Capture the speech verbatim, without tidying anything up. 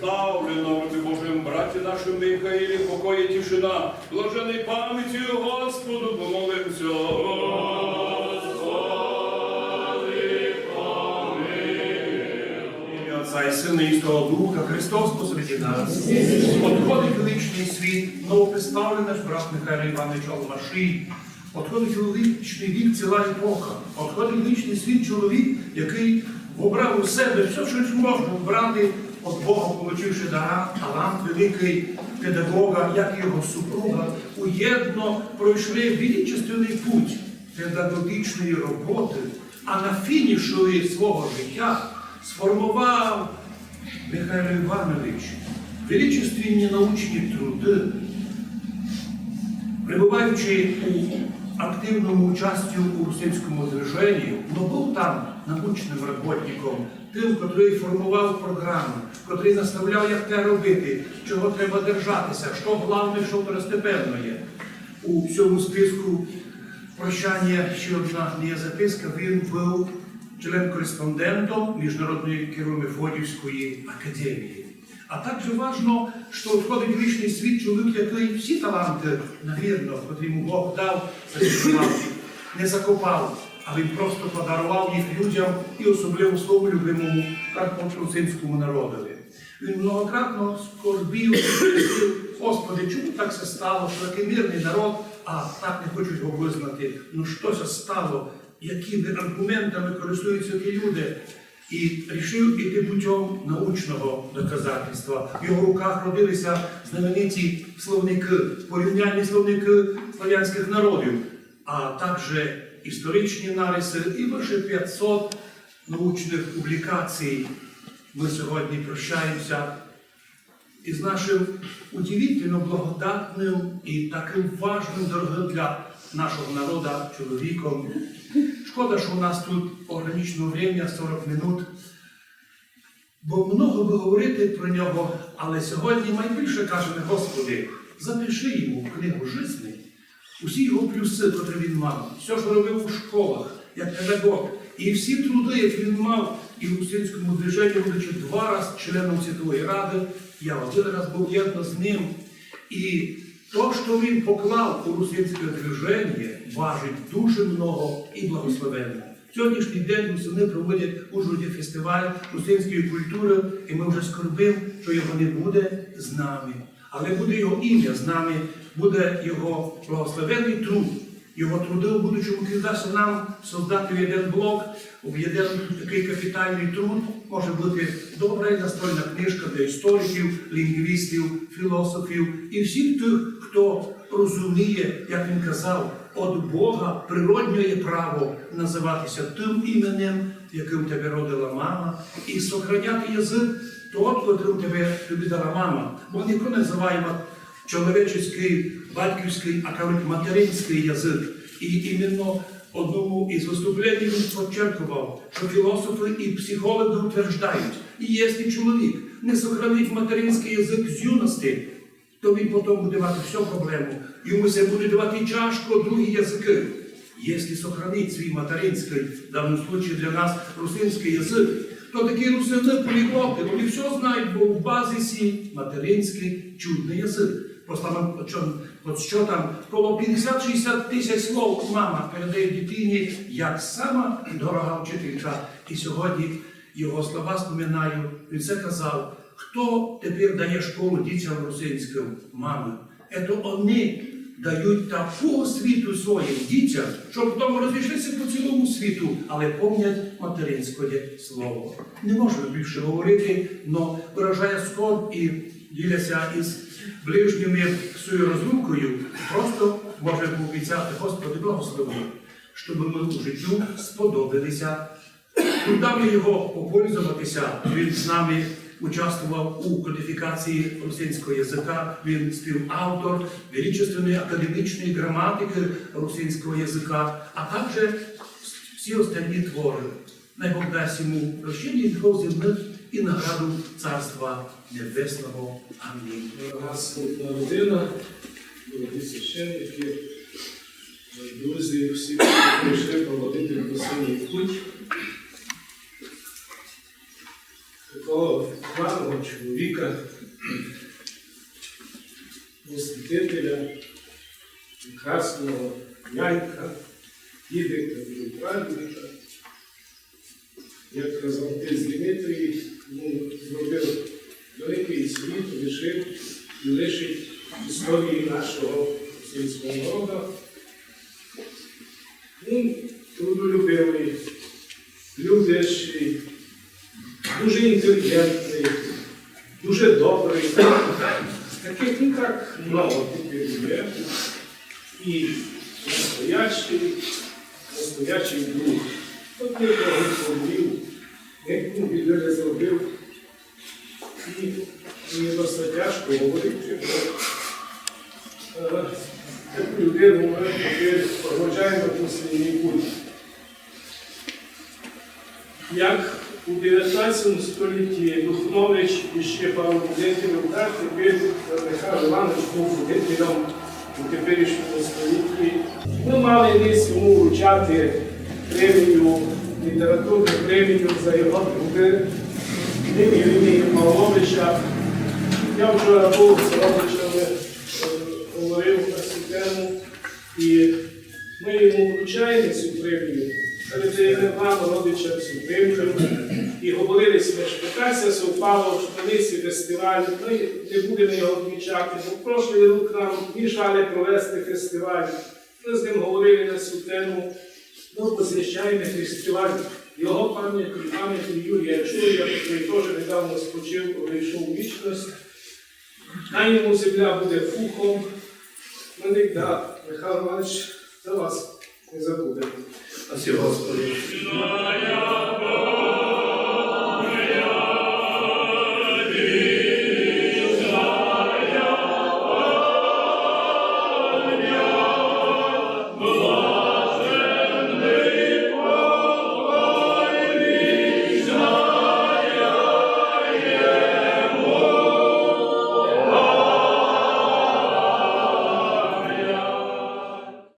Славлю на Божим брате нашим Михаиле, покой и тишина. Блаженной памяти Господу помолимся. Ім'я Отця і Сина і Святого Духа, Христос посреди нас. Отходить у вічный світ новоприставленый наш брат Михайло Іванович Алмашій. Отходить у вічный вік ціла епоха. Отходить у вічный світ чоловік, якый вобрав у себе всьо, што можна вбрати, од Бога получивши дара, талант великый педагога, як і його супруга, уєдно пройшли величественный путь педагогічної роботы, а на фінішови свого життя сформовав Михайло Іванович величественні научні труды, пребываючи у активному участі у русинському движенні, но быв там научным работником, тым, котрый формовав програмы, котрый наставляв, як те робити, чого треба держати ся, што главне, што второстепенне є. У сьому списку прощаня ще одна моя записка. Він быв член-кореспондентом Міжнародної Кирово-Мефодіївської академії. А также важно, што отходить у вічный світ чоловік, якый всі таланты, навірно, котрі му Бог дав, не закопав, а він просто подаровав їх людям і особливо свому любимому карпаторусинському народови. Він многократно скорбів і просив: «Господи, чому так ся стало, што такый мирный народ, а так не хочуть го вызнати? Ну што ся стало? Якыми арґументами користуються ті люди?» І рішив іти путём научного доказательства. В його руках родили ся знамениті словникы, порівняльні словникы славянськых народів, а также історичні нарисы і выше пятьсот научных публікацій. Мы сьогодні прощаємося із нашым удивительно благодатным і такым важным, дорогым для нашого народа чоловіком. Шкода, што у нас тут ограничено время, сорок минут, бо много бы говорити про нього, але сьогодні найбільше кажеме: «Господи, запиши йому в книгу жизни усі його плюсы, котрі він мав, всьо, што робив у школах, як педагог, і всі труды, які він мав і в русинському движенні, будучи два раз членом Світової Рады, я один раз быв єдно з ним. І то, што він поклав у русинське движенє, важить дуже много і благословенно». В сьогоднішній день русины проводять в Ужгороді фестиваль русинської культуры, і мы вже скорбим, што його не буде з нами. Але буде його ім'я з нами, буде його благословенный труд. Його труды в будучому, коли дасть нам создати в єден блок, в єден такый капіталный труд, може быти добра і настольна книжка для істориків, лінґвістів, філософів і всіх тых, хто розуміє, як він казав, од Бога природньо є право называти ся тым іменем, якым тебе родила мама, і сохраняти язык тот, котрым тебе, тобі дала мама. Бо ніхто не называє ма-, чоловічеськый, батьківськый, а кажуть материнськый язык. І іменно в одному із выступленій він подчеркував, што філософы і психологы утверждають: і якщо чоловік не сохранить материнськый язык з юности, то він потом буде мати всю проблему. Йому ся буде давати тяжко другі языкы. Якщо сохранить свій материнськый, в даному случаї для нас русинськый язык, то такі русины поліглоты, вони всьо знають, бо в базисі материнськый чудный язык. По самым, по чом-, по счётам, коло пятдесят-шістдесят тисяч слов мама передає дитині, як сама дорога вчителька. І сьогодні його слова споминаю, він всьо казав: «Хто тепер дає школу дітям русинськым? Мамы». Ето они дають таку освіту своїм дітям, што потом розійшли ся по цілому світу, але помнять материнськоє слово. Не можу більше говорити, но выражаю скорбь і діля ся із ближніми своєю розлукою. Просто можу пообіцяти: Господи, благослови, щоб мы у життю сподобили ся трудами його попользовати ся. Він з нами участвовав у кодифікації русинського языка, він співавтор величественної академічної граматикы русинського языка, а также всі остальні творы. Най Бог дасть йому прощення гріхов земных і награду Царства Небесного. Амінь. Наступна родина, дорогі священники, друзі, всі, хто прийшли проводити красивий путь такого гарного чоловіка. Мостителя, прекрасного нянька, дідика і прадідика. Як казав отець Дмитрій, він зробив великий слід, лишив і лишить в історії нашого русинського народу. Він трудолюбивий, любящий, дуже інтелігентний, дуже добрий. Таких не так много тепер є. І настоящий, настоящий друг. От не повів, не біди не зробив. І мені досить тяжко говорити, бо е, таку людину ми тепер проводжаємо по своїй путь. Як у девятнадцятому столітті Духнович іще пару будителів, так тепер Михайло Іванович був будителем у теперішньому столітті. Ми мали десь йому вручати премію, літературну премію за його труди імені Павловича. Я вчора був з родичами, е, говорив на цю тему, і ми йому вручаємо цю премію, передаємо вам, родичам, цю премію. І говорили сьме, що так ся совпало, що на місці фестивалю ми не будемо його відмічати, бо прошлий рік нам мішали провести фестиваль. Ми з ним говорили на цю тему. Ми посвящаємо фестиваль його пам'яті, пам'яті Юрія Чурія, який теж недавно спочив, одійшов у вічність. Хай йому земля буде пухом. Ми нігде, Михайло Іванович, за вас не забудемо. Спасибо, Господи.